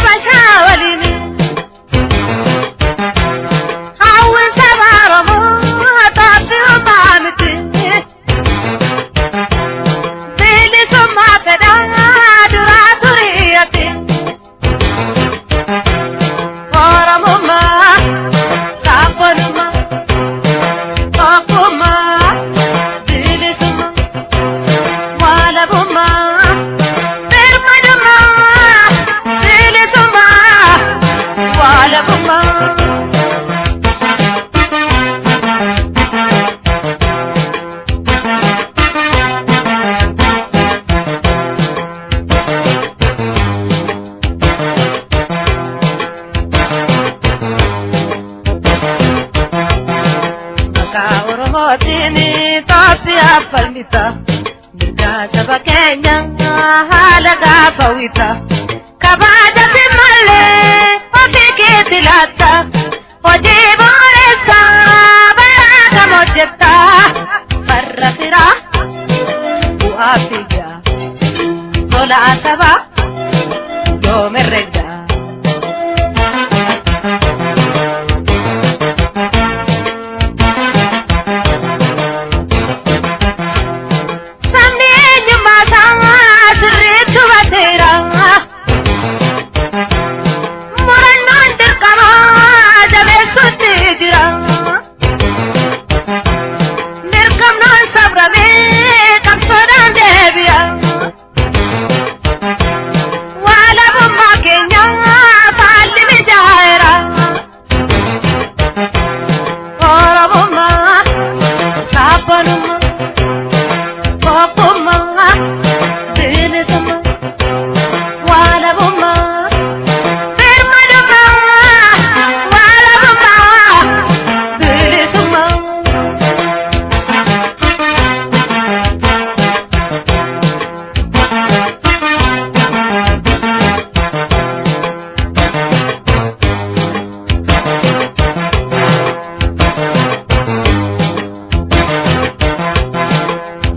Habashaa waliin. Hawwiin saba Oromoo Itoophiyummaa miti. Bilisummaa fedhaa duraa turiyyati. Oromummaa sabboonummaa tokkummaa bilisummaa walabummaa birmadummaa bilisummaa walabummaa. Maqaa Oromootiin Itoophiyaa falmita. Mirga saba keenya haala gaafa wita. Kabaja si malee ofii keetti laatta. Hojii boreessa bara kam hojjetta. Farra firaa bu'aa fiigaa. Tola sabaa yoom herreggaa. Sabni eenyummaa isaa sirriitti hubateera. Murannoon dirqama jabeessuutti jira. Mirgamnoon sabramee qabsoodhaan deebi'a. Walabummaa keenya faalli mijaa'eera. Oromummaa sabboonummaa. Tokkummaa bilisummaa walabummaa birmadummaa walabummaa bilisummaa.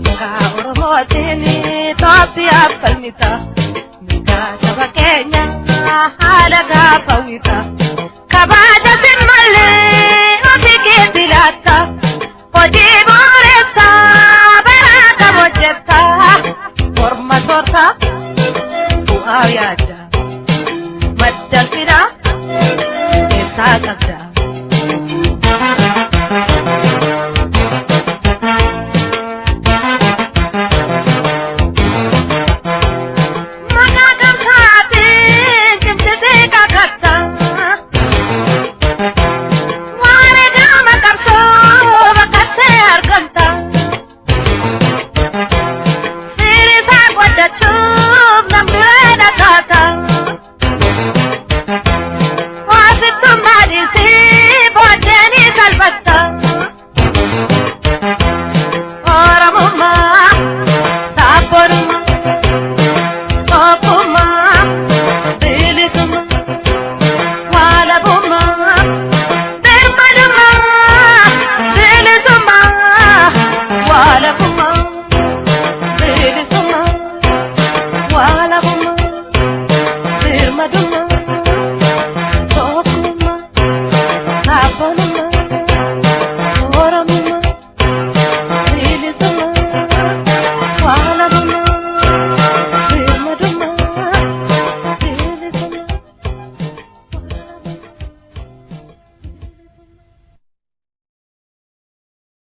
Maqaa Oromootiin Itoophiyaa falmita. Mirga saba keenya haala gaafa wita. Kabaja si malee ofii keetti laatta. Hojii boreessa bara kam hojjetta. Morma soorta bu'aa yaadda. Madda firaa keessaa qabda.